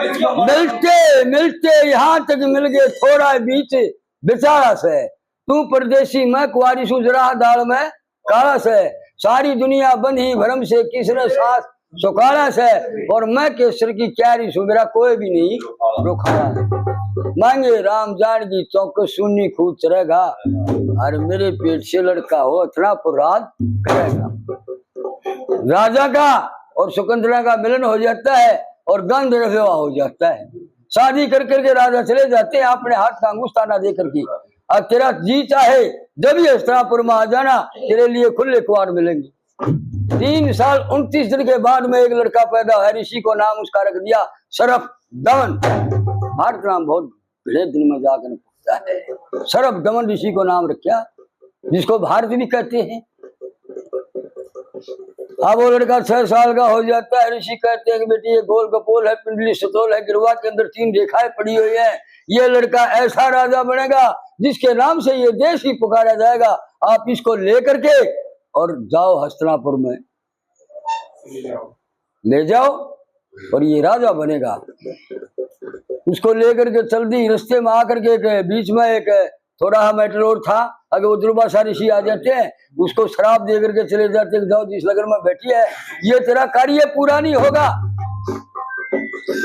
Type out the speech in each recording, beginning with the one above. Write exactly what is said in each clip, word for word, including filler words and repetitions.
मिलते मिलते यहाँ तक मिल गए, थोड़ा बीच बिचारा से। तू परदेसी, मैं कुआरी सूं, जरा दाल में काला से। सारी दुनिया बंधी भरम से, किसने साथ सुखाला से। और मैं केसर की क्यारी सूं, मेरा कोई भी नहीं रुखाला है। मांगे राम जान की चौक, सुन्नी खूब चरेगा। और मेरे पेट से लड़का हो, अथनापुर राज करेगा। राजा का और शकुंतला का मिलन हो जाता है और गांधर्व विवाह हो जाता है। शादी कर करके राजा चले जाते हैं अपने हाथ का अंगुस्ताना दे करके। अब तेरा जी चाहे जब भी हस्तिनापुर में आ जाना, तेरे लिए खुले कुआर मिलेंगे। तीन साल उनतीस दिन के बाद में एक लड़का पैदा हुआ, ऋषि को नाम उसका रख दिया सरफ दमन। भारत नाम बहुत बड़े दिन में जाकर पहुंचा है। सरफ दमन ऋषि को नाम रखा, जिसको भारत भी कहते हैं। अब वो लड़का छह साल का हो जाता है, ऋषि कहते हैं कि बेटी, ये गोल कपोल है, पिंडली सतोल है, गिरवा के अंदर तीन रेखाएं पड़ी हुई हैं। ये लड़का ऐसा राजा बनेगा जिसके नाम से ये देश ही पुकारा जाएगा। आप इसको लेकर के और जाओ हस्तिनापुर में, ले जाओ और ये राजा बनेगा। उसको लेकर के चल दी। रास्ते में आकर के एक, बीच में एक थोड़ा सा मैटर और था, अगर वो दुर्वासा ऋषि आ जाते हैं, उसको श्राप दे करके चले जाते कि जाओ, जिस लगन में बैठी है, ये तेरा कार्य पूरा नहीं होगा।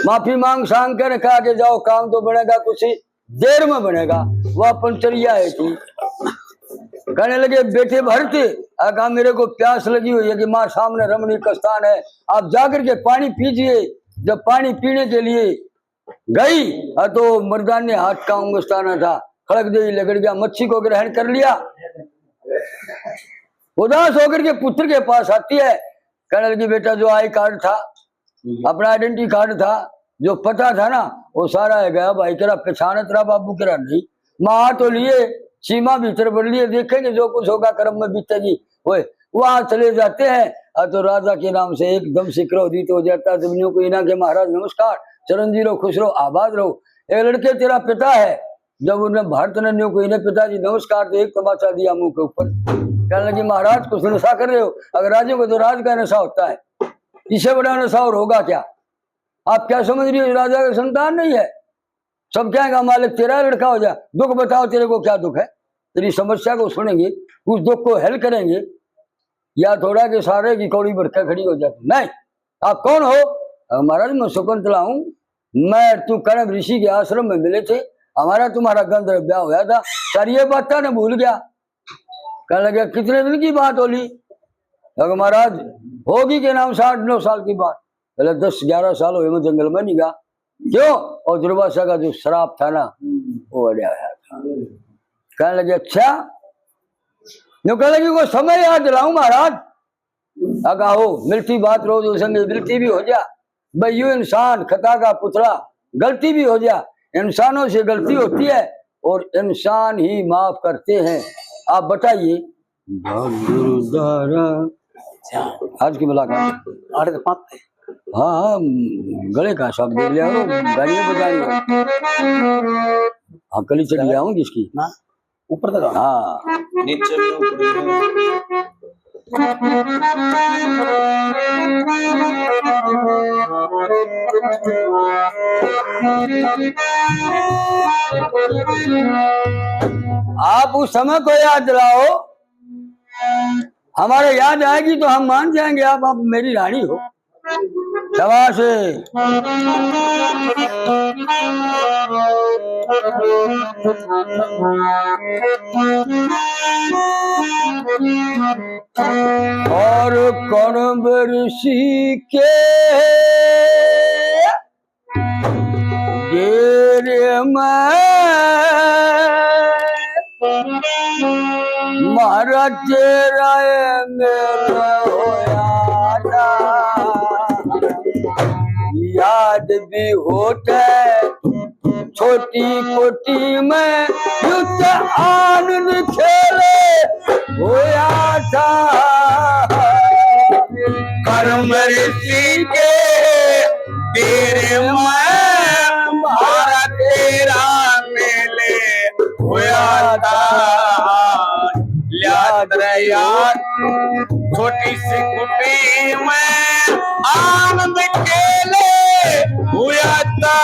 माफी मांग सांग कर कहा कि जाओ, काम तो बनेगा कुछ ही देर में बनेगा। वह पंचरिया है थी। कहने लगे, बेटे भरत, आ कहा, मेरे को प्यास लगी हुई है कि माँ सामने रमणीक स्थान है, आप जाकर के पानी पीजिए। जब पानी पीने के लिए गई, आ तो मर्दाने हाथ का अंगुस्ताना था, खड़क दे ही लगड़ गया, मच्छी को ग्रहण कर लिया। उदास होकर के पुत्र के पास आती है, कहने लगी, बेटा, जो आई कार्ड था, अपना आइडेंटिटी कार्ड था, जो पता था ना, वो सारा है गया भाई। केरा पहचान तेरा बाबू, केरा नहीं। माँ तो लिए, सीमा भीतर बढ़ लिए, देखेंगे जो कुछ होगा कर्म में बीतेगी। ओए, वहां चले जाते हैं, और तो राजा के नाम से एकदम से क्रोधित हो जाता है। जब न्यू को इना के, महाराज नमस्कार, चिरंजीव रहो, खुश रहो, आबाद रहो। एक लड़के, तेरा पिता है। जब उन्हें भारत ने न्यू को इन्हें पिताजी नमस्कार, तो एक तमाचा दिया मुंह के ऊपर। कहने लगी, महाराज, कुछ नशा कर रहे हो? अगर राजा को तो राज का नशा होता है, इससे बड़ा नशा और होगा क्या? आप क्या समझ रही हो, राजा की संतान नहीं है? सब कहेगा, मालिक, तेरा लड़का हो जा, दुख बताओ, तेरे को क्या दुख है? तेरी समस्या को सुनेंगे, उस दुख को हल करेंगे। या थोड़ा के सारे की कौड़ी भर के खड़ी हो जाती, नहीं, आप कौन हो? अ, महाराज, मैं शकुंतला हूँ, मैं तू कण्व ऋषि के आश्रम में मिले थे, हमारा तुम्हारा गंधर्व ब्याह होया था, सारी ये बातें ने भूल गया। कहने लगे, कितने दिन की बात होली? अगर महाराज, होगी के नाम साठ नौ साल की बात। पहले दस ग्यारह साल हुए, मैं जंगल में नहीं गया। क्यों? और दुर्वासा का जो श्राप था ना, वो अड़े आया था। कहने लगे, अच्छा। न्यू कहने लगे, वो समय याद दिलाऊं महाराज। अगा हो, मिलती बात रोज उस संगे मिलती भी हो जा। भाई, यू इंसान, खता का पुतला, गलती भी हो जा। इंसानों से गलती होती है और इंसान ही माफ करते हैं। आप बताइए। भागुरदारा। आज की मुलाकात। आठ के पाँच थे। हाँ, हाँ, गले का सब दे लिया, वो गाड़ियाँ बजा लिया। हाँ, कली चढ़ गया हूँ जिसकी। ना, ऊपर तक आ। हाँ। नीचे भी ऊपर भी। आप उस समय को याद दिलाओ, हमारे याद आएगी तो हम मान जाएंगे आप, आप मेरी रानी हो। शाबाश। और कौन ऋषि के डेरे में म्हारा तेरा मेल होया था। याद भी होते छोटी कोठी में युद्ध आनंद खेले होया था। कौरव ऋषि के डेरे में म्हारा तेरा मेल होया था। याद रे याद, छोटी सी कुटी में आनंद खेले होया था।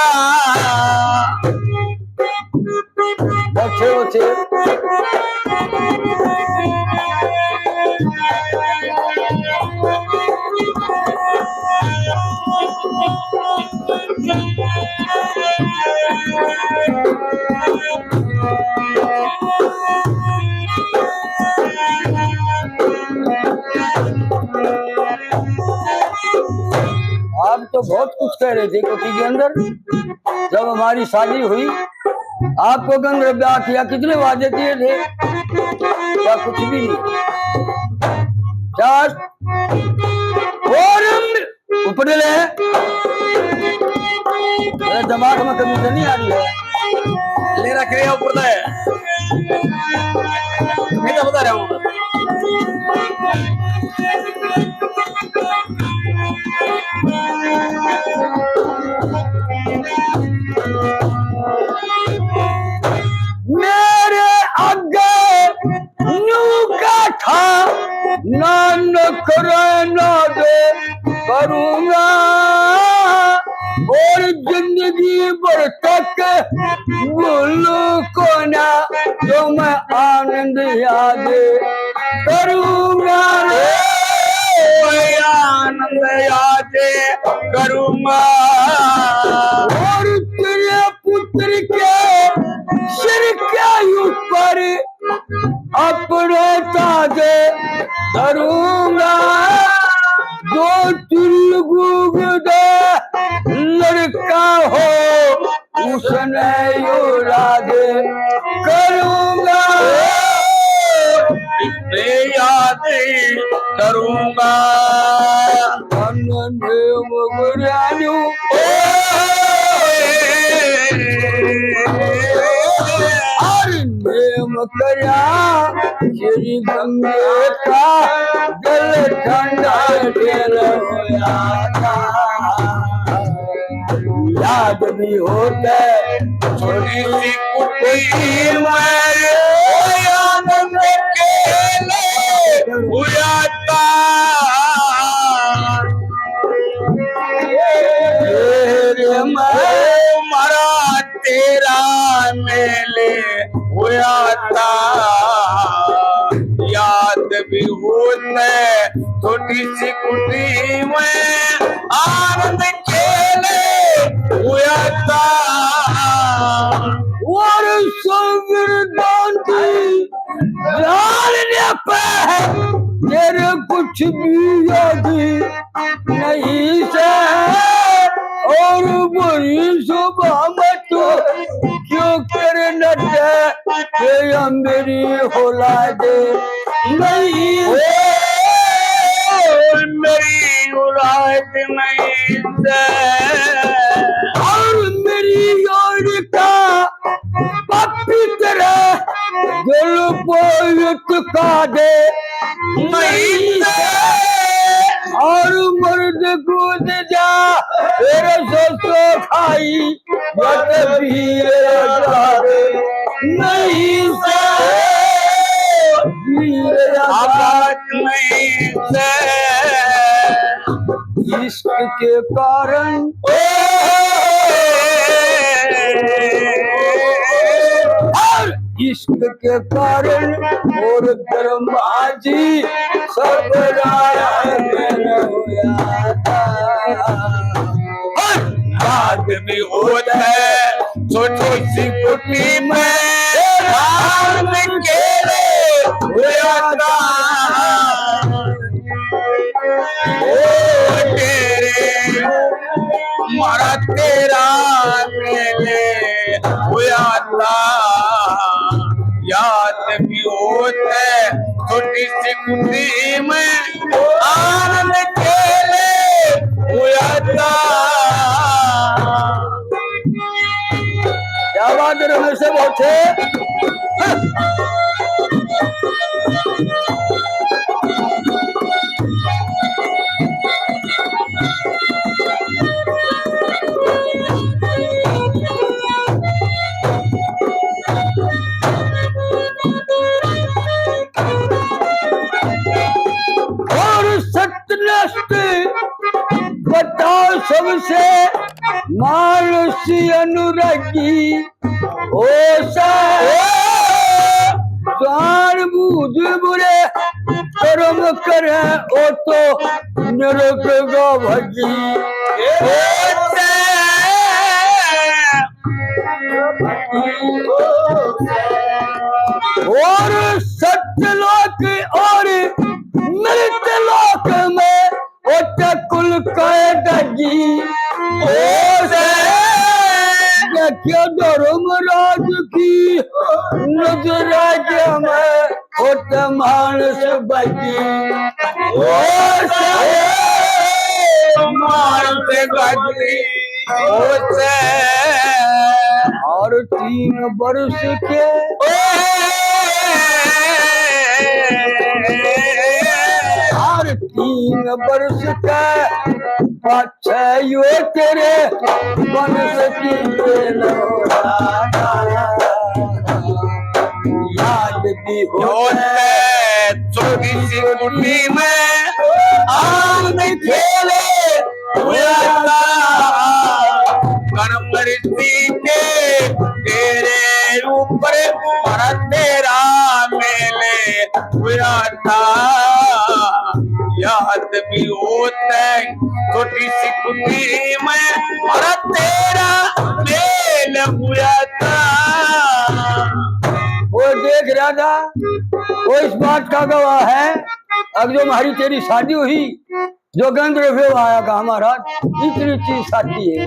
हम तो बहुत कुछ कह रहे थे कोठी के अंदर, जब हमारी शादी हुई, आपको गंध ब्याह किया, कितने वादे किए थे, क्या कुछ भी नहीं। चार और ऊपर ले, मेरे दिमाग में कमी तो नहीं आ रही है। ले रखे हैं ऊपर ले। नहीं तो बता रहा हूँ। मेरे आगे न्यू का था, ना नखरे ना दे करूँगा, और जिंदगी भर तक भूलू को ना, जो मैं आनंद याद करूँगा रे, आनंद याद करूँगा। और तेरे पुत्र के सिर के ऊपर अपने ताज धरूँगा। जो चुलगुग दे लड़का हो, उसने औलाद करूँगा। इतने याद करूँगा। धन नेम गुरानू, ओ, हर नेम करया श्री गंगे का, जल ठंडा तेल होया था। याद भी होते छोटी सी कुटी में, आनंद केले हुआ था। तेरे में मरा तेरा मेले हुआ था। याद भी होते छोटी सी कुटी में, आनंद केले हुआ था। और सुगरदान की जान ने पे तेरे कुछ भी याद नहीं से। और बुरी सुबह में तू क्यों कर नटे, ये मेरी औलाद नहीं से, मेरी औलाद नहीं से। और मेरी ओर का पवित्र जुल्फों का दे नहीं से। और मर्द कूद जा, तेरे सोचो खाई, मत भी आजाद नहीं से। वीर आजाद नहीं से। इश्क के कारण, ओ, और इश्क के कारण और ब्रह्मा जी सब नारायण हुआ था। और याद भी होता है छोटी सी कुटी में राम केले हुआ था। ओ तेरे, मारा तेरा मेले हुआ था। याद भी होते छोटी सी कुटी में आनंद केले हुआ था। क्या बात है रमेश, बहुत अच्छे। और सत्य नष्ट बताओ सबसे मानुष अनुरागी। ओ से जान बूझ बुरे कर्म करे, ओ तो नरक का भगी। ओ से और सत्यलोक और मृत्यलोक में ओटे कुल कह दगी ओ से। देखियो धर्मराज की नजर के मैं होत मानस बगी ओ से। मानस बगी ओ से। और तीन वर्ष के, और तीन वर्ष के पाछे यो तेरे वंश की ये लौलाद याद भी होते। छोटी सी कुटी में आम खेले हुआ था। कर्म ऋषि के तेरे ऊपर पर तेरा मेले हुआ था। याद भी होते। छोटी सी कुटी में और तेरा मेल हुआ था। वो देख रहा था, वो इस बात का गवाह है। अब जो हमारी तेरी शादी हुई, जो गंधर्व आया कहा, महाराज, इतनी चीज साक्षी है,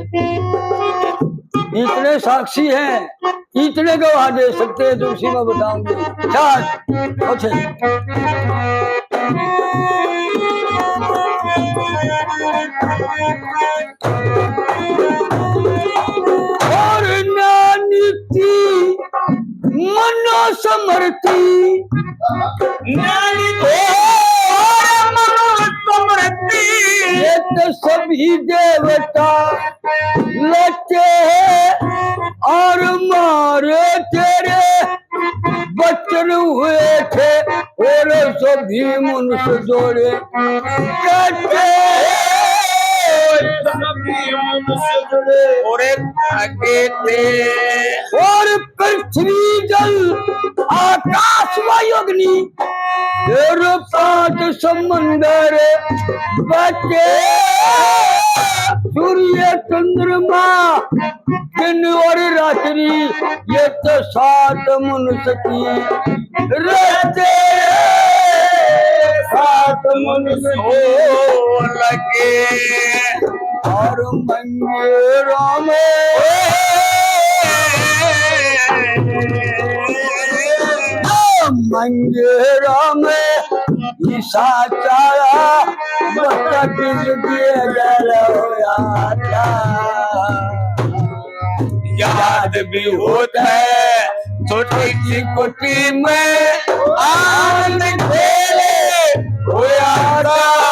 इतने साक्षी हैं, इतने गवाह दे सकते हैं, जो उसी में बताऊंगे। चार, अच्छे। और नानी की मनो समृद्धि। नानी की और मनो समृद्धि। ये तो सभी देवता लेते हैं और मारे तेरे वचन हुए थे और सभी मनुष्य जोड़े कहते हैं। सभी मनुष्य जोड़े और आगे थे। और पृथ्वी जल आकाश वायु अग्नि और पांच समंदर बचे। सूर्य चंद्रमा दिन और रात्रि, ये तो सात मनुष्य की रहते, सात मनुष्य हो लगे। और मंगे राम, मंगे राम, ईसा चारा बच्चा किस दिए गए हो यार। याद भी होता है छोटी सी कुटी में आनंद खेले हुआ था।